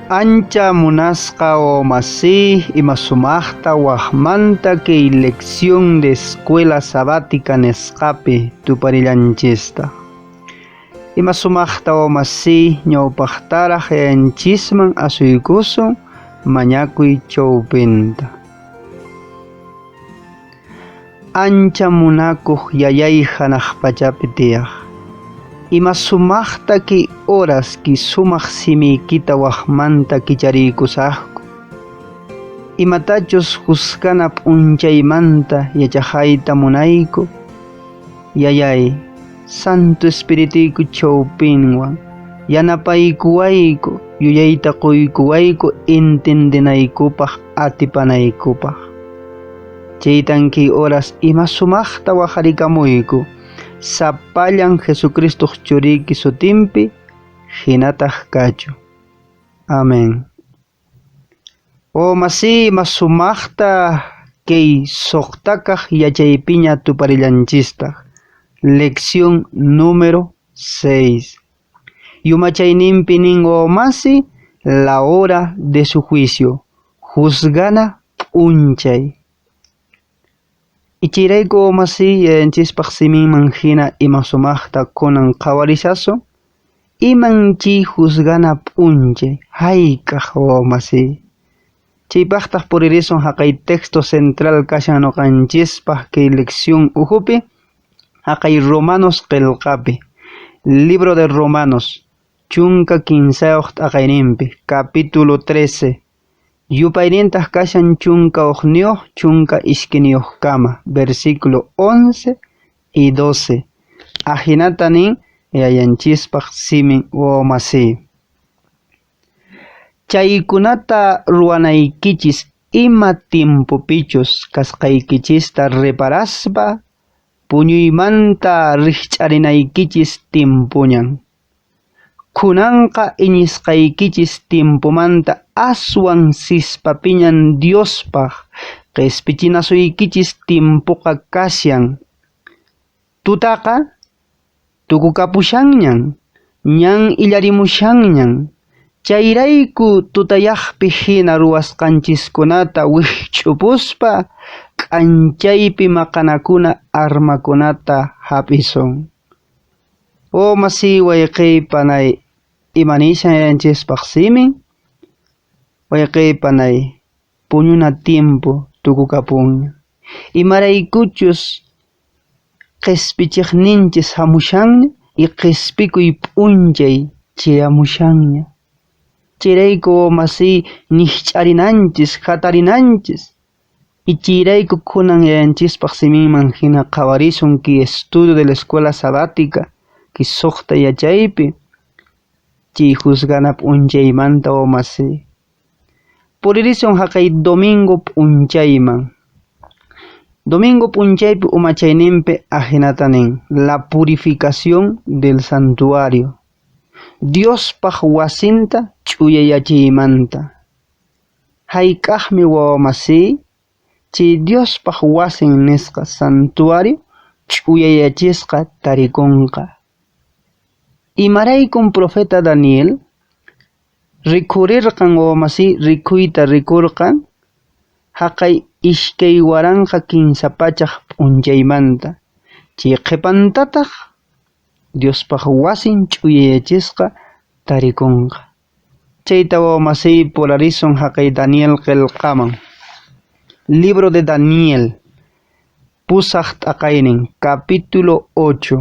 Ancha munasqa wawamasiy ima sumaqta waqmanta kay lección de escuela sabática nisqapi tuparillanchista. Ima sumaqta wawamasiy ñawpaqtaraq yayanchisman asuykusun mañakuy chawpinta. Ancha munakuq yayay hanaq pachapi tiyaq. Ima sumaqta kay horas kay sumaq simiykita waqmanta kichariykusaqku. Imatachus juzgana p'unchaymanta yachaqayta munayku. Yayay, Santo Espirituyku chawpinwan yanapaykuwayku, yuyayta quykuwayku entendenaykupaq atipanaykupaq. Chaytan kay horas ima sumaqta waqarikamuyku, sapallan Jesucristoq churiyki sutinpi hinataq kachu. Amén. O masi ima sumaqta kay suqtakaq yachaypiña tuparillanchistaq. Lección número 6. Yumachayninpi nin wawamasi la hora de su juicio. Juzgana p'unchay. Ichayrayku wawamasi yayanchispaq siminman hina ima sumaqta kunan qhawarishasun. Iman chay juzgana p'unchay hayk'aq wawamasi. Chaypaqtaq puririsun haqay texto central kashan ñuqanchispaq kay lección ukhupi haqay Romanos qillqapi. Libro de Romanos 13 t'aqayninpi capítulo 13 yupaynintaq kashan 11 12 kama versículo 11 y 12 ahinata nin yayanchispaq simin wawamasi. Chaykunata ruwanaykichis ima tiempopichus kasqaykichista reparaspa puñuymanta rikch'arinaykichis tiempoñan. Kunanqa iñisqaykichis tiempomanta aswan sispapiñan Diospaq qispichinasuykichis tiempoqa kashan. Tutaqa tukukapushanñan, ñan illarimushanñan. Chayrayku tutayaqpi hina ruwasqanchiskunata wikch'upuspa k'anchaypi maqanakuna armakunata hap'isun. O masi wayqiy panay imanishan yayanchispaq simin? Wayqiy panay puñuna tiempo tukukapunña. Imaraykuchus qispichiqninchis hamushanña y qispikuy p'unchay chayamushanña. Chayrayku masi ñikch'arinanchis, hatarinanchis. Y chayrayku kunan yayanchispaq siminman hina qhawarisun kay estudio de la escuela sabática kay suqta yachaypi chay juzgana p'unchaymanta wamasi. Puririsun haqay domingo p'unchayman. Domingo p'unchaypi umachayninpi ahinata nin la purificación del santuario. Diospaq wasinta ch'uyayachiymanta. Hayk'aqmi wawamasiy chay Diospaq wasin nisqa santuario ch'uyayachisqa tarikunqa. Imaraykun profeta Daniel rikhurirqan wawamasiy rikhuyta rikurqan haqay 2300 p'unchaymanta. Chay qhipantataq Diospaq wasin ch'uyayachisqa tarikunqa. Chayta wawamasiy purarisun haqay Daniel qillqaman. Libro de Daniel, pusaq t'aqaynin, capítulo 8,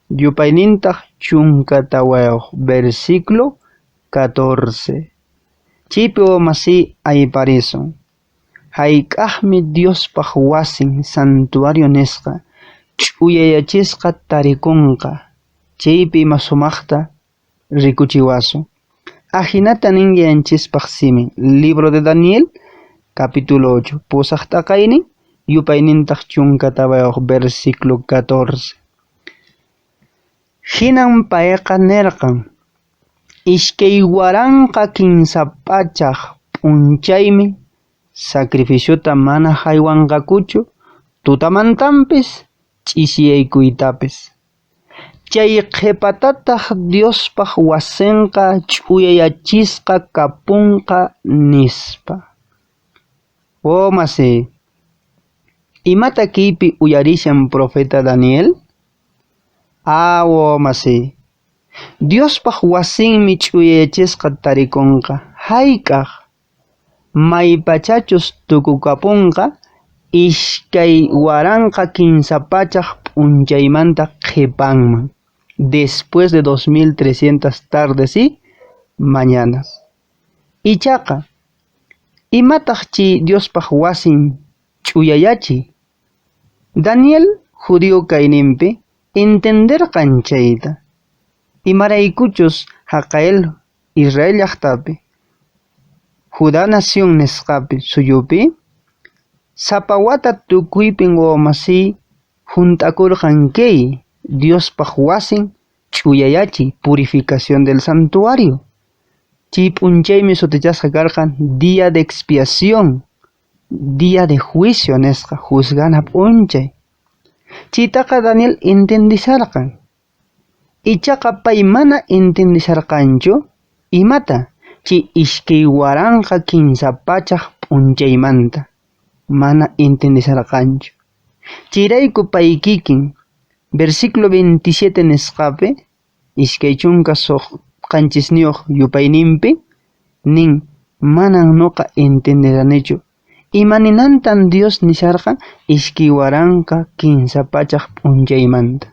yupaynintaq 14, versículo 14. Chaypi wawamasiy ayparisun. Hayk'aqmi Diospaq wasin santuario nisqa ch'uyayachisqa tarikunqa. Chaypi ima sumaqta rikuchiwasun. Ahinata nin yayanchispaq simin. Libro de Daniel, capítulo 8, pusaq t'aqaynin, yupaynintaq 14, versículo 14. Hinan payqa nirqan, 2300 p'unchaymi sacrificiota mana haywanqakuchu tutamantanpis ch'isiyaykuytapis. Chay qhepatataq Diospaq wasinqa ch'uyayachisqa kapunqa, nispa. Wawamasi, imata kaypi uyarishan profeta Daniel? Ah, wawamasi, Diospaq wasinmi ch'uyayachisqa tarikunqa. Hayk'aq? Maypachachus tukukapunqa 2300 p'unchaymanta qhepanman, después de 2300 tardes y mañanas. Ichaqa, imataq chay Diospaq wasin ch'uyayachiy? Daniel judío kayninpi entenderqan chayta, imaraykuchus haqael Israel llaqtapi, Judá nación nisqapi suyupi, sapa wata tukuypin wawamasiy hunt'akurqan kay Diospaq wasin ch'uyayachiy, purificación del santuario. Chay p'unchaymi sutichasqa karqan día de expiación, día de juicio nisqa, juzgana p'unchay. Chaytaqa Daniel entendisharqan. Ichaqa pay mana entendisharqanchu imata chay 2300 p'unchaymanta, mana entendisharqanchu. Chayrayku pay kikin, versículo 27 nisqapi, 27 yupayninpi, nin, manan noqa entenderanichu ima ninantan Dios nisharqan 2300 p'unchaymanta.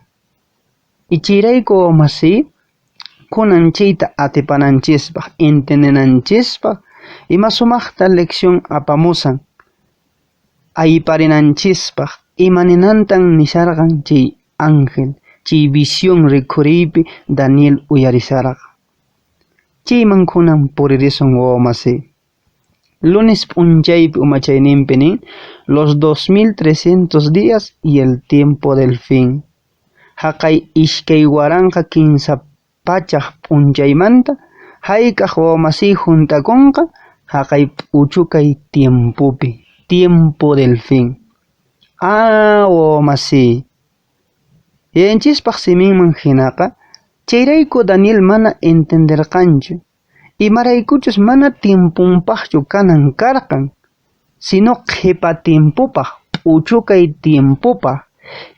Ichayrayku wawamasiy, kunan chayta atipananchispaq, entendenanchispaq, ima sumaqta lección apamusan, ayparinanchispaq, ima ninantan nisharqan chay ángel, chay visión rikhuriypi Daniel uyarisharqa. Chayman kunan puririsun wawamasiy. Lunes p'unchaypi umachayninpi nin, los 2300 días y el tiempo del fin. Haqay 2300 p'unchaymanta hayk'aq wawamasiy hunt'akunqa haqay p'uchukay tiempopi, tiempo del fin. Ah, wawamasiy, yayanchispaq siminman hinaqa, chayrayku Daniel mana entenderqanchu, imaraykuchus mana tiemponpaqchu kanan karqan, sino qhipa tiempopaq, p'uchukay tiempopaq.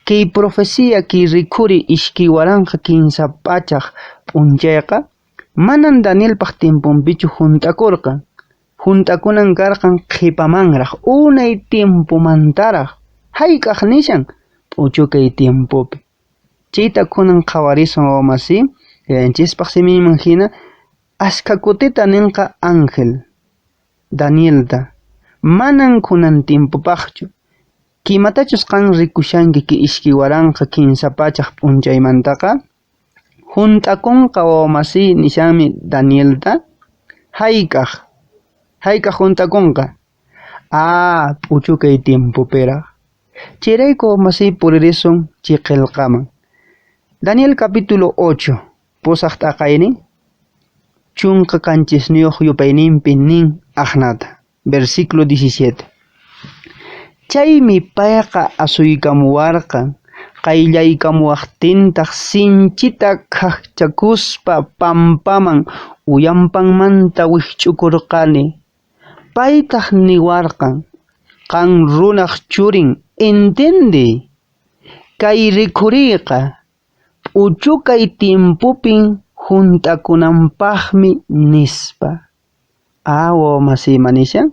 Kay profecía kay rikhuri 2300 p'unchayqa manan Danielpaq tiemponpichu hunt'akurqan, hunt'akunan karqan qhipamanraq, unay tiempomantaraq. Hayk'aq nishan p'uchukay tiempopi. Chayta kunan qhawarisun wawamasi, yayanchispaq siminman hina, askha kutita ninqa ángel Danielta, manan kunan tiempopaqchu. Kimatachus qan rikushanki kay 2300 p'unchaymantaqa, hunt'akunqa wawamasi nishanmi Danielta, hayk'aq, hayk'aq hunt'akunqa? Ah, p'uchukay tiempopiraq. Chayrayku wawamasi puririsun chay qelqaman. Daniel capítulo 8, pusaq t'aqaynin, 17 yupayninpi nin aqnata, versículo 17. Chaymi payqa asuykamuwarqan, qayllaykamuwaqtintaq sinchita khaqchakuspa pampaman uyanpanmanta wikch'ukurqani. Paytaq niwarqan, qan runaq churin, entendiy, kay rikhuriyqa p'uchukay tiempopin hunt'akunanpaqmi, nispa. Ah, wawamasiy, ima nishan?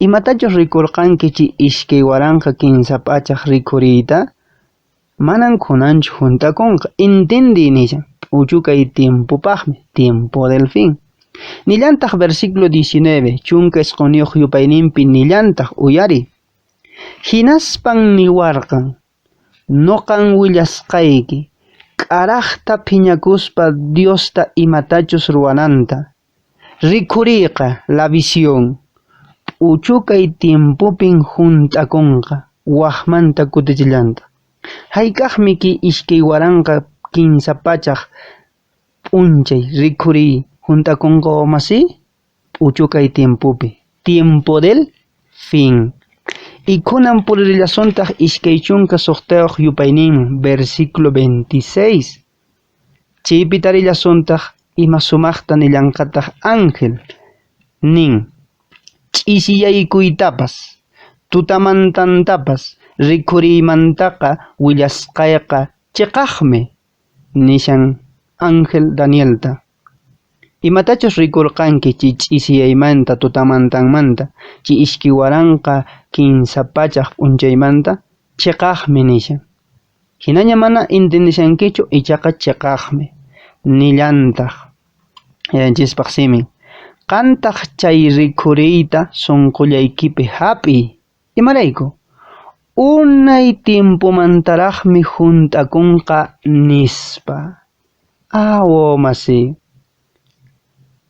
Imatachus rikurqanki chay 2300 rikhuriyta, manan kunanchu hunt'akunqa, entendiy nishan, p'uchukay tiempopaqmi, tiempo del fin. Nillantaq versículo 19, 19 yupayninpi nillantaq uyari. Hinaspan niwarqan, noqan willasqayki, k'araqta phiñakuspa Diosta imatachus ruwananta. Rikhuriyqa, la visión, p'uchukay tiempopin hunt'akunqa, waqmanta kutichillanta. Hayk'aqmi kay 2300 p'unchay rikhuriy hunt'akunqa wawamasi? P'uchukay tiempopi, tiempo del fin. Y kunan puririllasuntaq 26 yupayninman, versículo 26. Chaypi tarillasuntaq ima sumaqta nillanqataq ángel nin ch'isiyaykuytapas tutamantantapas rikhuriymantaqa willasqayqa chiqaqmi nishan ángel Danielta. Imatachus rikurqanki chay ch'isiyaymanta tutamantanmanta chay 2300 p'unchaymanta chiqaqmi nishan. Hinaña mana entendishankichu ichaqa chiqaqmi nillantaq Yayanchispaq simin. Qantaq chay rikhuriyta sunqullaykipi hap'iy. Imarayku? Unay tiempomantaraqmi hunt'akunqa nispa. Ah, wawamasi.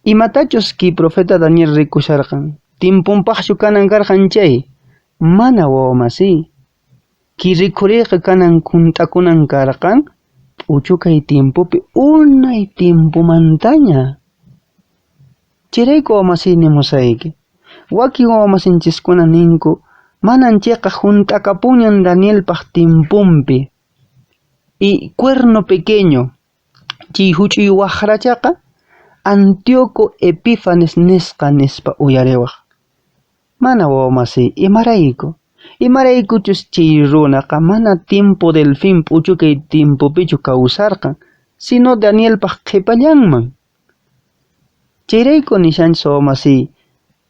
Imatachus kay profeta Daniel rikusharqan, tiemponpaqchu kanan karqan chay? Mana wawamasi. Kay rikhuriyqa kanan hunt'akunan karqan p'uchukay tiempopi unay tiempomantaña. Chayrayku wawamasiy nimusayki. Wakin wawamasinchiskuna ninku, manan chayqa hunt'akapunñan Danielpaq tiemponpi. Y cuerno pequeño, chay huch'uy waqrachaqa Antíoco Epífanes nisqa nispa uyariwaq. Mana wawamasiy, imarayku? Imaraykuchus chay runaqa mana tiempo del fin p'uchukay tiempopichu kawsarqan, sino Danielpaq qhipallanman. Chayrayku nishanchis wawamasiy,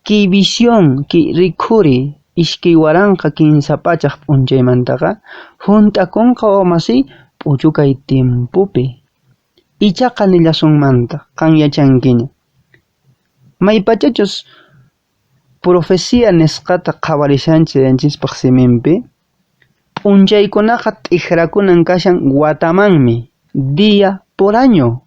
kay visión, kay rikhuri 2300 p'unchaymantaqa hunt'akunqa wawamasiy p'uchukay tiempopi. Ichaqa nillasunmantaq, qan yachankiña. Maypachachus profecía nisqata qhawarishanchis Yayanchispaq siminpi, p'unchaykunaqa t'ikrakunan kashan watamanmi, día por año.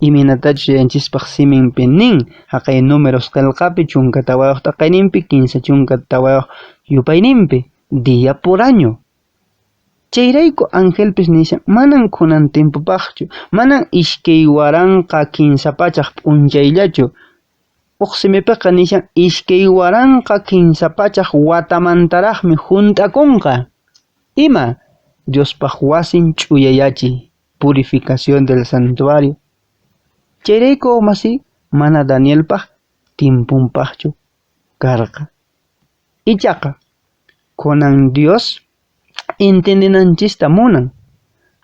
Imaynatachus Yayanchispaq siminpi nin, haqay Números qelqapi 14 t'aqayninpi, 34 yupayninpi, día por año. Chayrayku angelpis nishan, manan kunan tiempopaqchu, manan 2300 p'unchayllachu. Uq simipiqa nishan 2300 watamantaraqmi hunt'akunqa. Ima? Diospaq wasin ch'uyayachiy, purificación del santuario. Chayrayku wawamasiy mana Danielpaq tiemponpaqchu karqa. Ichaqa kunan Dios entiendenanchista munan.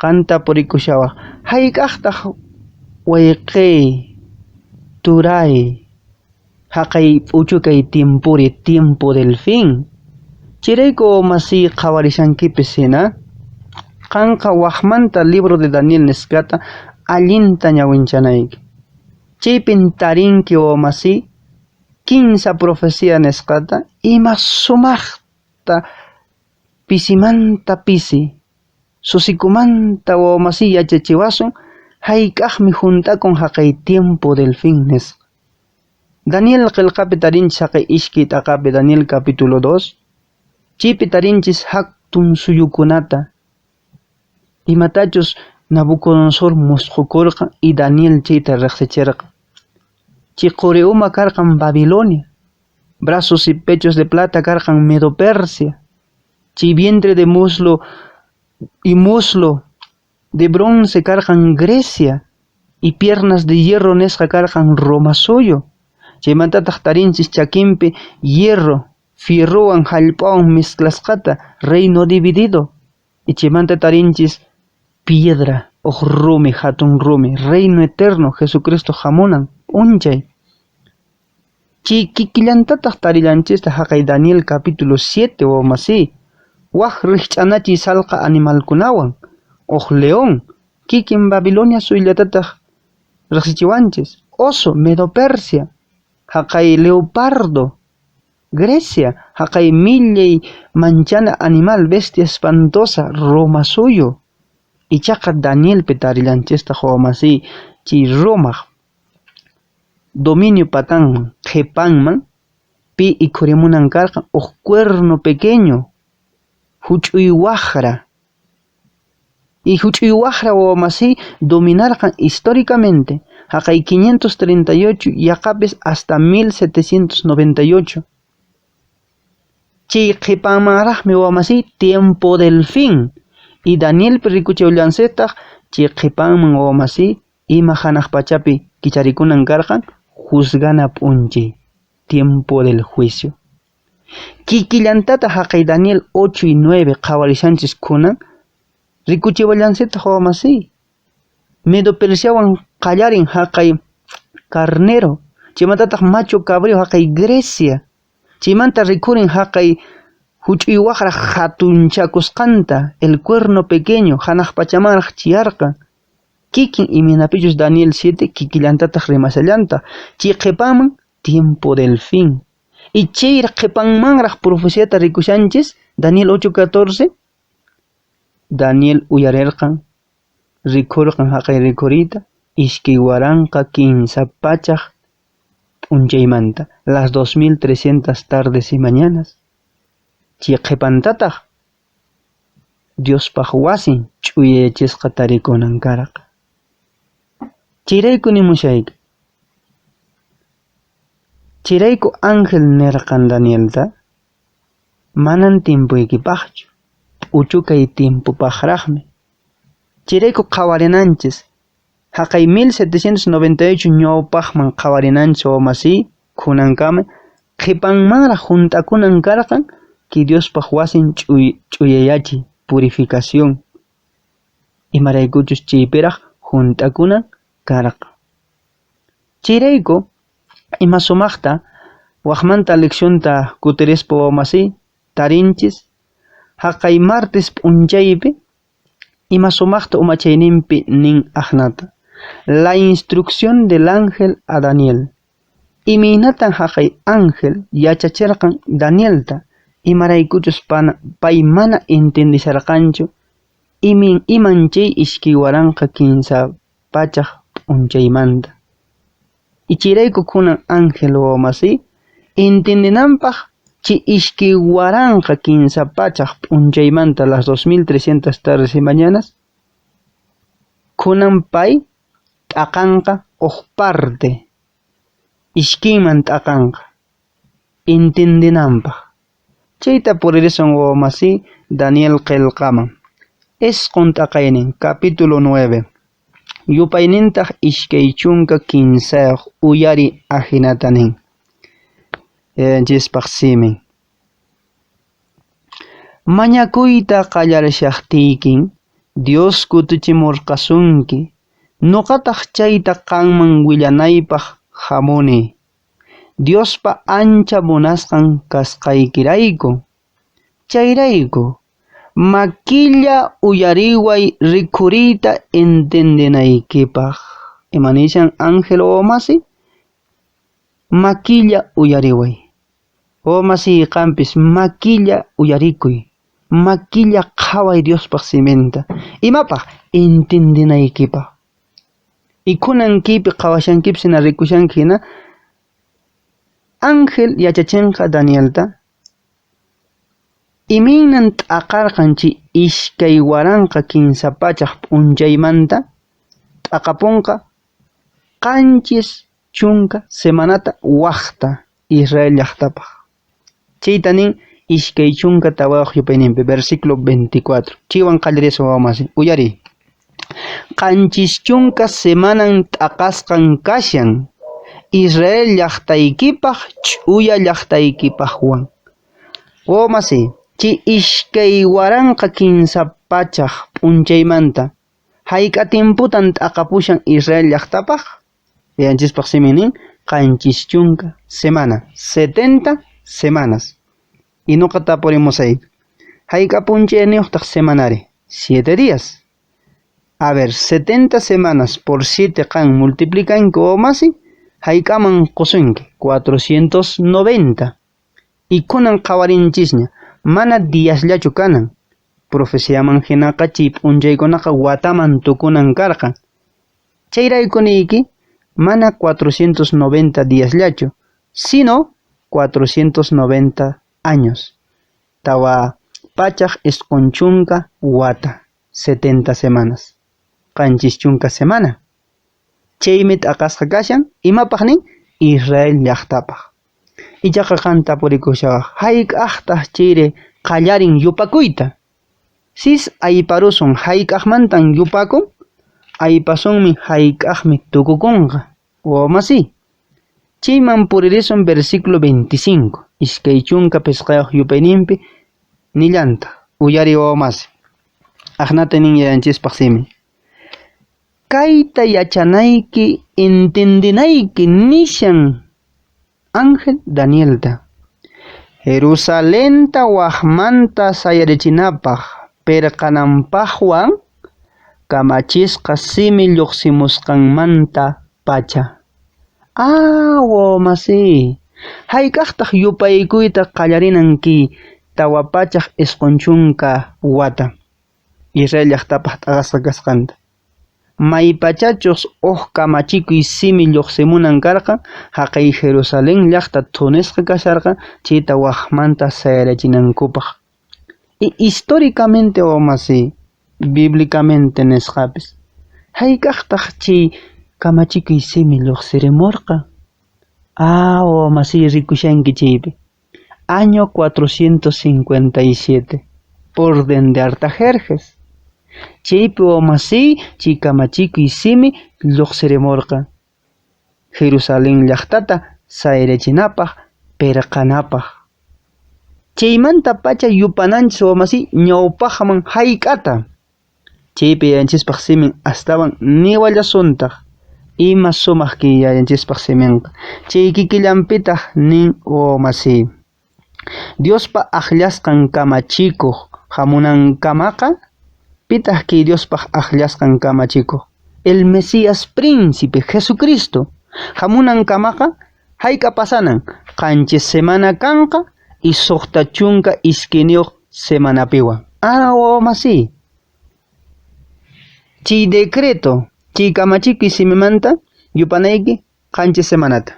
Qanta purikushawaq, hayk'aqtaq wayqey, turay, haqay p'uchukay tiempori, tiempo del fin? Chayrayku wawamasiy qhawarishankipis hina, qanqa waqmanta libro de Daniel nisqata allinta ñawinchanayki. Chaypin tarinki wawamasiy kinsa profecía nisqata ima sumaqta pisimanta pisi susikumanta wawamasiy yachachiwasun hayk'aqmi hunt'akun haqay tiempo del fin nisqa. Daniel qelqapi tarinchis haqay iskay t'aqapi Daniel capítulo 2, chaypi tarinchis hatun suyukunata imatachus Nabucodonosor musqhukurqan y Daniel chayta riqsichirqan. Chay quri uma karqan Babilonia, brazos y pechos de plata karqan Medo-Persia, chay vientre de muslo y muslo de bronce karqan Grecia y piernas de hierro nisqa karqan Roma suyu. Chaymantataq tarinchis chakinpi hierro, fierrowan hallp'awan mezclasqata, reino dividido. Y chaymanta tarinchis piedra, uq rumi, hatun rumi, reino eterno, Jesucristo hamunan p'unchay. Chay kikillantataq tarillanchista haqay Daniel capítulo 7 wawamasiy, waq rikch'anachiy salqa animalkunawan, uq león, kikin Babilonia suyllatataq riqsichiwanchis, oso, Medo-Persia, haqay leopardo, Grecia, haqay millay manchana animal, bestia espantosa, Roma suyu. Ichaqa Danielpi tarillanchistaq wawamasiy, chay Romaq dominio patanman, qhipanman, pi ikhurimunan karqan uq cuerno pequeño, huch'uy waqra. Y huch'uy waqra wawamasiy dominarqan históricamente haqay 538 yaqapis hasta 1798. Chay qhipanmanraqmi wawamasiy tiempo del fin. Y Danielpi rikuchiwllansitaq Chay qhipanman wawamasiy ima hanaq pachapi kicharikunan karqan juzgana p'unchay, tiempo del juicio. Kikillantataq haqay Daniel 8 y 9 qhawarishanchis kunan rikuchiwallansitaq wawamasiy. Medo Persiawan qallarin haqay carnero, chaymantataq macho cabrío haqay Grecia, chaymanta rikhurin haqay huch'uy waqraq hatunchakusqanta, el cuerno pequeño, hanaq pachamanraq chiyarqan. Kikin imaynapichus Daniel 7 kikillantataq rimashallantaq, chay qhipanman tiempo del fin. Y chay qhipanmanraq profeciata rikushanchis, Daniel 8:14, Daniel uyarirqan, rikhurqan haqay rikhuriyta, 2300 p'unchaymanta, las 2300 tardes y mañanas. Chay qhipantataq Diospaq wasin ch'uyayachisqa tarikunan karqa. Chayrayku nimushayki. Chayrayku ángel nirqan Danielta, manan tiempoykipaqchu, p'uchukay tiempopaqraqmi. Chayrayku qhawarinanchis, haqay 1798 ñawpaqman qhawarinanchis wawamasiy kunankama qhipanmanraq hunt'akunan karqan ki Diospaq wasin ch'uyayachiy, purificación. Imaraykuchus chaypiraq hunt'akunan karqan. Chayrayku ima sumaqta waqmanta leccionta kutirispa wawamasiy tarinchis haqay martes p'unchaypi ima sumaqta umachayninpi nin aqnata. La instrucción del ángel a Daniel. Imaynatan haqay ángel yachachirqan Danielta imaraykuchus pay mana entendisharqanchu iman chay 2300 p'unchaymanta. Y chayrayku kunan ángel wawamasiy entendinanpaq chay 2300 p'unchaymanta las 2300 tardes y mañanas kunan pay t'aqanqa huk parte ishkinman t'aqanqa entendinanpaq. Chayta puririsun wawamasiy Daniel qillqaman. 9 t'aqaynin, capítulo 9. Yupaynintaq 23 uyari ajinata nin. Yayanchispaq simin. Mañakuyta qallarishaqtiykin Dios kutichimurqasunki, nuqataq chayta qanman willanaypaq hamuni. Diospa ancha munasqan kasqaykirayku. Chayrayku, makilla uyariway rikhuriyta entendinaykipaq. Imanishan ángel wawamasi? Makilla uyariway. Wawamasi qampis makilla uyarikuy. Makilla qhaway Diospaq siminta. Imapaq? Entendinaykipaq. Y kunan kaypi qhawashankipis hina rikushanki hina ángel yachachinqa Danielta imaynan t'aqarqan chay 2300 p'unchaymanta t'aqapunqa 70 semanata waqta Israel llaqtapaq. Chayta nin 24 yupayninpi, versículo 24. Chaywan qallarisun wawamasi, uyariy. 70 semanan t'aqasqan kashan Israel llaqtaykipaq ch'uya llaqtaykipaqwan. Wawamasi, chay 2300 p'unchaymanta hayk'a tiempotan t'aqapushan Israel llaqtapaq? Yayanchispaq simin nin 70 semana, 70 semanas. Y nuqa tapurimusayki, hayk'a p'unchayniyuqtaq semanari? 7 días. A ver, 70 semanas por 7 qan multiplicanki wawamasi, hayk'aman qusunki? 490. Y kunan qhawarinchisña, mana díasllachu kanan. Profeciaman hinaqa chay p'unchaykunaqa wataman tukunan karqan. Chayrayku niyki, mana 490 díasllachu, sino 490 años. 490 wata, 70 semanas. 70 semana. Chaymi t'aqasqa kashan, imapaq nin? Israel llaqtapaq. Ichaqa qan tapurikushawaq, hayk'aqtaq chayri qallarin yupakuyta? Sis ayparusun hayk'aqmantan yupakun? Aypasunmi hayk'aqmi tukukunqa. Wawamasiy, chayman puririsun versículo 25, 25 yupayninpi nillantaq, uyari wawamasi. Aqnata nin yayanchispaq simi. Kayta yachanayki, entendinayki nishan ángel Danielta. Jerusalenta wajmanta sayarichinapaq pirqananpaqwan kamachisqa simi lluqsimusqanmanta pacha. Ah, wawamasiy, hayk'aqtaq yupaykuyta qallarinan kay 490 wata Israel llaqtapaq t'aqasqa kasqanta? Maypachachus huk kamachikuy simi lluqsimunan karqan, haqay Jerusalén llaqta thunisqa kasharqan, chayta wajmanta sayarichinankupaq. Y históricamente wawamasiy, bíblicamente nisqapis, hayk'aqtaq chay kamachikuy simi lluqsirimurqan? Ah, wawamasiy, rikushanki chaypi. Año 457, orden de Artajerjes. Chaypi wawamasiy chay kamachikuy simi lluqsirimurqan. Jerusalén llaqtata sayarichinapaq, pirqanapaq. Chaymanta pacha yupananchis wawamasiy ñawpaqman hayk'ata. Chaypi yayanchispaq simin astawan niwallasuntaq. Ima sumaq kay yayanchispaq siminqa. Chay kikillanpitaq nin wawamasiy. Diospa akllasqan kamachikuq hamunankamaqa, pitaq kay Diospaq akllasqan kamachikuq? El Mesías Príncipe, Jesucristo. Hamunankamaqa, hayk'a pasanan? 7 semana kanqa y 62 semanapiwan. Ah, wawamasiy. Chay decreto, chay kamachikuy simimanta yupanayki 7 semanata.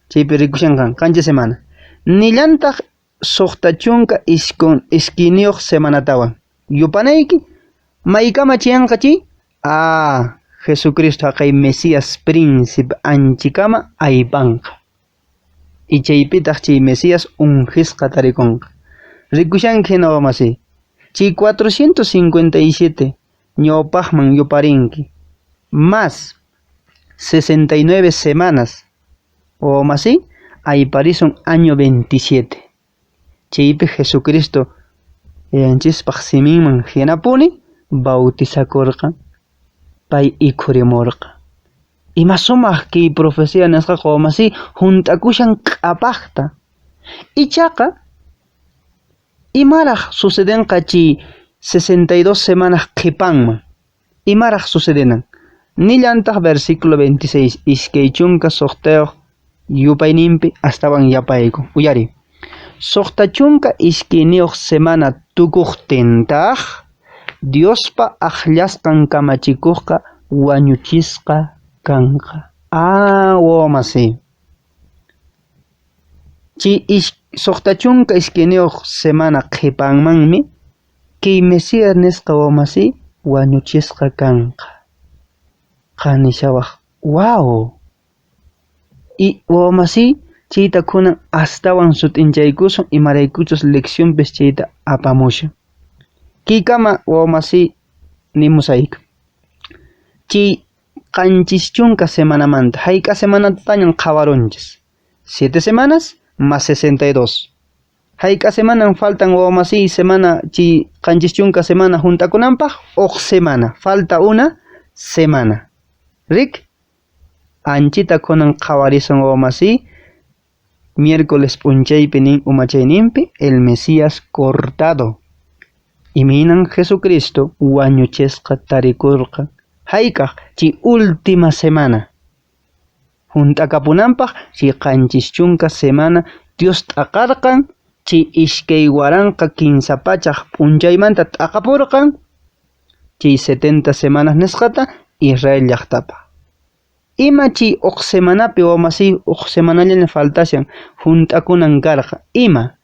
Chaypi rikushanqan 7 semana. Nillantaq 62 semanatawan. Yupanayki maykama chayanqa chay? Ah, Jesucristo haqay Mesías Príncipe anchikama aypanqa. Y chaypitaq chay Mesías ungisqa tarikunqa. Rikushanki hina wawamasiy. Chay 457 ñawpaqman yuparinki. Más 69 semanas. Wawamasiy, ayparisun año 27. Chaypi Jesucristo yayanchispaq siminman hinapuni bautizakurqan, pay ikhurimurqan. Ima sumaq kay profecía nisqaqa wawamasiy hunt'akushan q'apaqta. Ichaqa imaraq sucedenqa chay 62 semanas qhipanman? Imaraq sucedenan? Nillantaq versículo 26, 26 yupayninpi astawan yapayku. Uyari. 62 semana tukuqtintaq Diospa akllasqan kamachikuqqa wañuchisqa kanqa. Ah, wawamasiy. Chay 62 semana qhipanmanmi kay Mesías nisqa wawamasiy wañuchisqa kanqa. Qanishawaq, wow. Y wawamasiy chayta kunan astawan sut'inchaykusun imaraykuchus leccionpis chayta apamushan. Kiykama wawamasiy nimusayku. Chay 70 semanamanta hayk'a semanatañan qhawarunchis? 7 semanas más 62. Hayk'a semanan faltan wawamasiy semana chay 70 semana hunt'akunanpaq? Uq semana, falta una semana. Rik? Anchita kunan qhawarisun wawamasiy miércoles p'unchaypi nin umachayninpi el Mesías cortado. Imaynan Jesucristo wañuchisqa tarikurqan hayk'aq chay última semana hunt'akapunanpaq chay 70 semana Dios t'aqarqan chay 2300 p'unchaymanta t'aqapurqan chay 70 semanas nisqata Israel llaqtapaq. Ima chay uq semanapi wawamasiy uq semanallana faltashan hunt'akunan karqa ima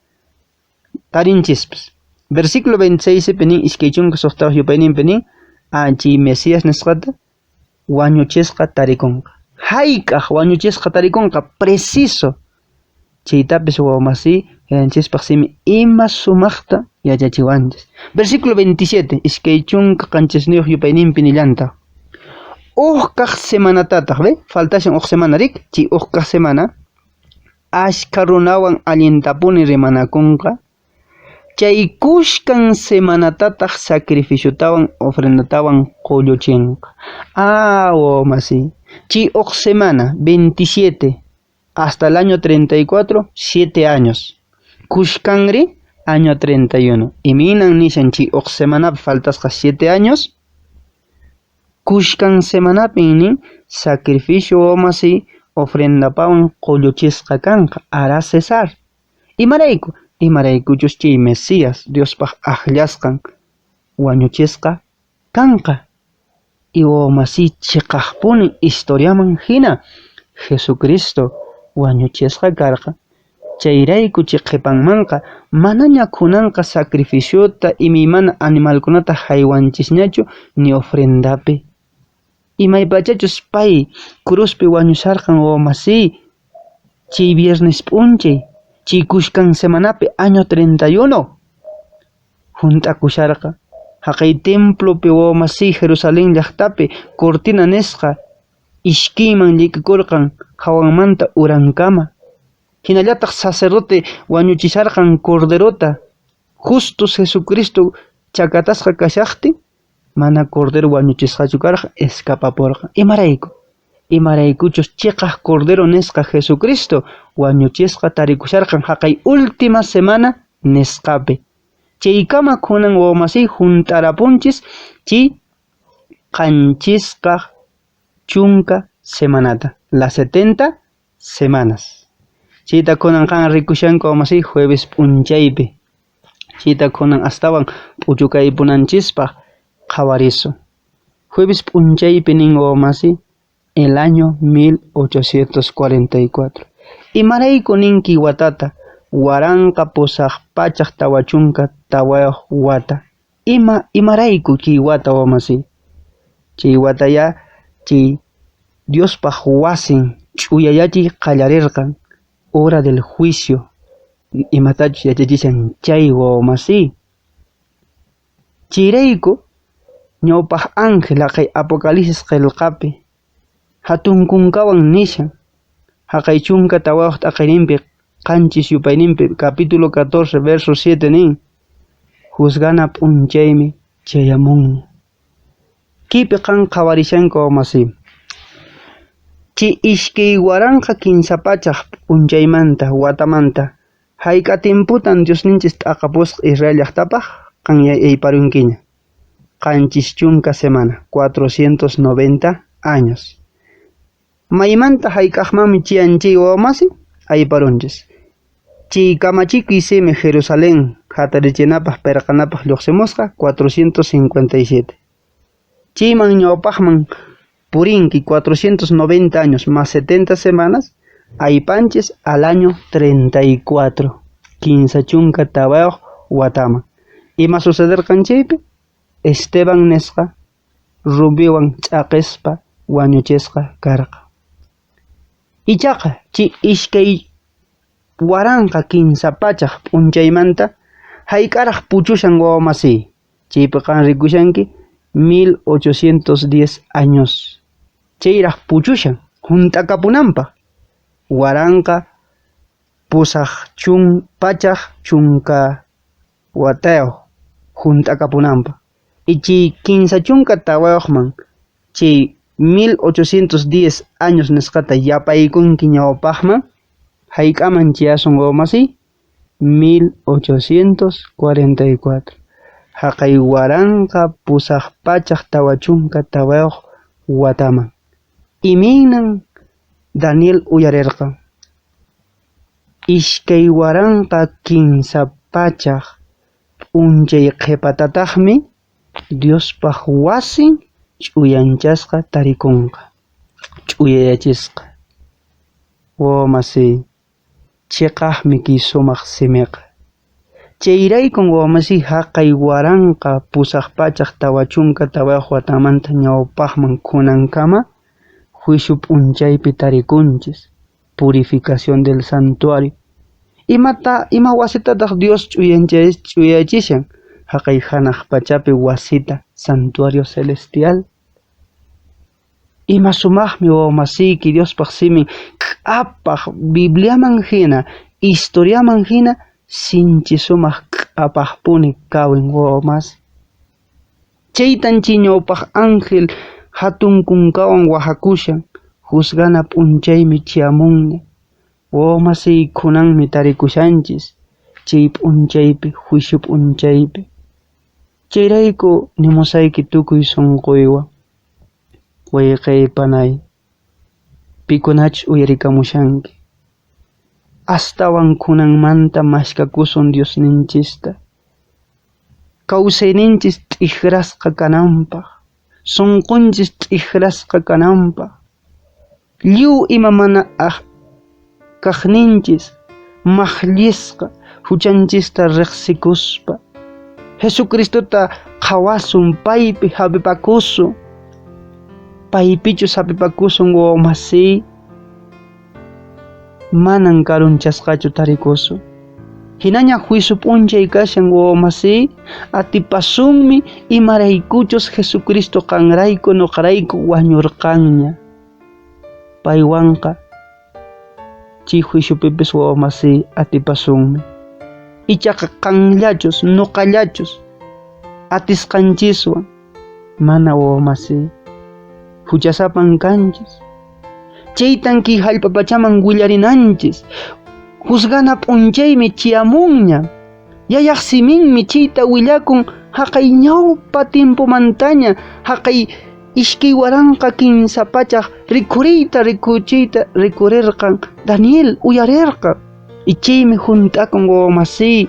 tarinchispas. Versículo 26 pi nin 26 yupayninpi nin chay Mesías nisqata wañuchisqa tarikunqa. Hayk'aq wañuchisqa tarikunqa preciso. Chaytapis wawamasiy yayanchispaq simi ima sumaqta yachachiwanchis. Versículo 27 27 yupayninpi nillantaq. Uj kaq semanatataq, ve? Faltashan uj semana rik, chay uj kaq semana ashkha runawan allintapuni rimanakunqa. Chay kushkan semanatataq sacrificiotawan ofrendatawan qulluchinqa. Ah, wawamasi. Chay uj semana, 27 hasta el año 34, 7 años. Kushkanri, año 31. Imaynan nishan chay uj semanapi faltasqa 7 años. Kushkan semanapin nin sacrificio wawamasi ofrendapawan qulluchisqa kanqa, hará cesar. Imarayku? Imaraykuchus chay Mesías Diospaq akllasqan wañuchisqa kanqa. Y wawamasi chiqaqpuni historiaman hina Jesucristo wañuchisqa karqa. Chayrayku chay qhipanmanqa manaña kunanqa sacrificiota imaymana animalkunata haywanchisñachu ni ofrendapi. Imaypachachus pay cruzpi wañusharqan wawamasi chay viernes p'unchay, chay kushkan semanapi año 31 hunt'akusharqa. Haqay templopi wawamasi Jerusalén llaqtapi cortina nisqa ishkiyman llik'ikurqan hawanmanta urankama. Hinallataq sacerdote wañuchisharqan corderota, justus Jesucristo chakatasqa kashaqtin mana cordero wañuchisqachu karqa, escapapurqa. Imarayku? Imaraykuchus chiqaq cordero nisqa Jesucristo wañuchisqa tarikusharqan haqay última semana nisqapi. Chaykama kunan wawamasi hunt'arapunchis chay qanchisqa chunka semanata, las 70 semanas. Chayta kunan qan rikushanku wawamasi jueves p'unchaypi. Chayta kunan astawan p'uchukaypunanchispaq qhawarisun. Jueves p'unchaypi nin wawamasi el año 1844. Imarayku ninki watata 1844 wata. Ima imarayku chay wata wawamasi? Chay wataya chay Diospaq wasin ch'uyayachiy qallarirqan, hora del juicio imatachus yachachishan chay wawamasi. Chayrayku ñawpaq ángel haqay Apocalipsis qillqapi hatun kunkawan nishan haqay 14 t'aqayninpi qanchis yupayninpi capítulo 14 verso 7 nin juzgana p'unchaymi chayamunña. Kaypi qan qhawarishanku wawamasi. Chay 2300 p'unchaymanta watamanta hayk'a timputan Diosninchis t'aqapusqa Israel llaqtapaq qan yayparunkiña. 70 semana, 490 años. Maymanta hayk'aqmanmi chayan chay wawamasi ayparunchis. Chay kamachikuy simi Jerusalén hatarichinapaq pirqanapaq lluqsimusqa 457. Chayman ñawpaqman purinki 490 años más 70 semanas, aypanchis al año 34, 34 wataman. Ima sucederqan chaypi? Esteban nisqa rumiwan ch'aqispa wañuchisqa karqa. Ichaqa chay 2300 p'unchaymanta hayk'araq puchushan wawamasi. Chaypi qan rikushanki 1810 años. Chayraq puchushan hunt'akapunanpaq 1810 watayuq hunt'akapunanpaq. Y chay 34man chay 1810 años nisqata yapaykunki ñawpaqman hayk'aman chayasun wawamasi 1844. Haqay 1844 wataman. Imaynan Daniel uyarirqan 2300 p'unchay qhipatataqmi Diospaq wasin ch'uyanchasqa tarikunqa, ch'uyayachisqa. Wawamasi, chiqaqmi kay sumaq simiqa. Chayraykun wawamasi haqay 1844 watamanta ñawpaqman kunankama juicio p'unchaypi tarikunchis, purificación del santuario. Imata ima wasitataq Dios ch'uyayachishan? Haqay hanaq pachapi wasita, santuario celestial. Ima sumaqmi wawamasiyki Diospaq simin k'apaq Bibliaman hina, historiaman hina sinchi sumaq k'apaqpuni kawin wawamasi. Chaytan chay ñawpaq ángel hatun kunkawan wahakushan, juzgana p'unchaymi chayamunña. Wawamasiy kunanmi tarikushanchis chay p'unchaypi, juicio p'unchaypi. Chayrayku nimusayki tukuy sunquywan, wayqey panay, pikunachus uyarikamushanki. Astawan kunanmanta mashkakusun Diosninchista. Kawsayninchis t'ikrasqa kananpaq, sunqunchis t'ikrasqa kananpaq, lliw ima mana kaqninchis maqllisqa huchanchista riqsikuspa, Jesucristota qhawasun, paypi hap'ipakusun, paypichus hap'ipakusun wawamasiy, manan karunchasqachu tarikusun. Hinaña juicio p'unchay kashan wawamasiy, atipasunmi imaraykuchus Jesucristo qanrayku noqarayku wañurqanña. Paywanqa chay juiciopipis wawamasiy atipasunmi. Ichaqa qanllachus noqallachus atisqanchiswan mana wawamasiy, huchasapan kanchis. Chaytan kay hallp'a pachaman willarinanchis. Juzgana p'unchaymi chayamunña. Yayaq siminmi chayta willakun haqay ñawpa tiempomantaña, haqay 2003 rikhuriyta rikuchiyta rikurirqan Daniel uyarirqan. Y chaymi hunt'akun wawamasiy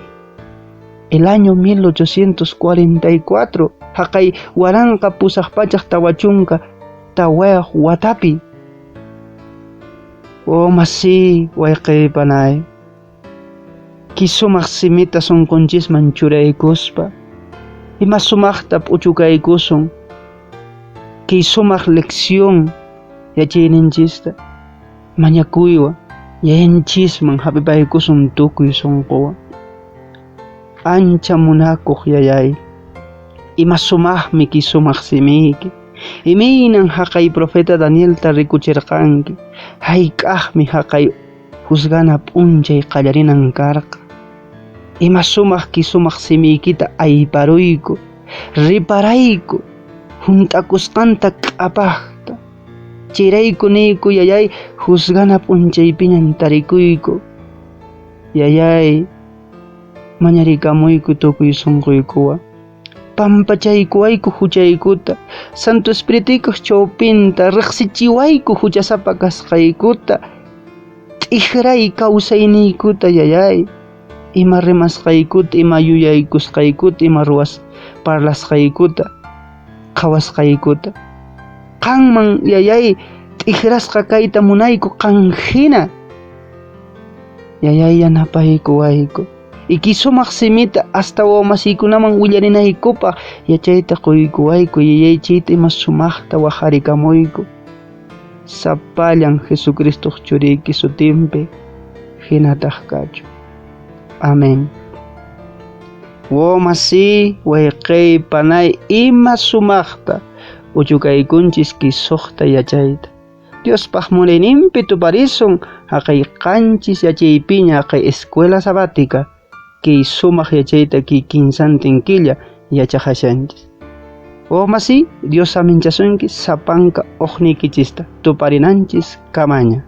el año 1844 haqay 1844 watapi. Wawamasiy wayqey panay, kay sumaq simita sunqunchisman churaykuspa, ima sumaqta p'uchukaykusun kay sumaq lección yachayninchista mañakuywan yayanchisman hap'ipaykusun tukuy sunquwan. Ancha munakuq yayay, ima sumaqmi kay sumaq simiyki, imaynan haqay profeta Danielta rikuchirqanki, hayk'aqmi haqay juzgana p'unchay qallarinan karqa. Ima sumaq kay sumaq simiykita ayparuyku, riparayku, hunt'akusqanta k'apaqta. Chayrayku niyku yayay, juzgana p'unchaypiñan tarikuyku. Yayay, mañarikamuyku tukuy sunquykuwan. Pampachaykuwayku huchaykuta, Santo Espirituykoj chawpinta riqsichiwayku huchasapa kasqaykuta, t'ikray kawsayniykuta yayay, ima rimasqaykuta, ima yuyaykusqaykuta, ima ruwas parlasqaykuta, qhawasqaykuta. Qanman yayay t'ikrasqa kayta munayku qan hina. Yayay yanapaykuwayku. Iki sumaq simita hasta wawamasiykunaman willarinaykupaq yachayta quykuwayku, yayay chayta ima sumaqta waqarikamuyku. Sapallan Jesucristoq churiyki sutinpi hinataq kachu. Amén. Wawamasiy, wayqey, panay, ima sumaqta uchukaykunchis kay suqta yachayta. Diospaq munayninpi tuparisun haqay qanchis yachaypiña haqay escuela sabática kay sumaq yachayta kay kinsantin killa yachaqashanchis. Wawamasiy, Dios aminchasunki sapanka uqniykichista tuparinanchis kamaña.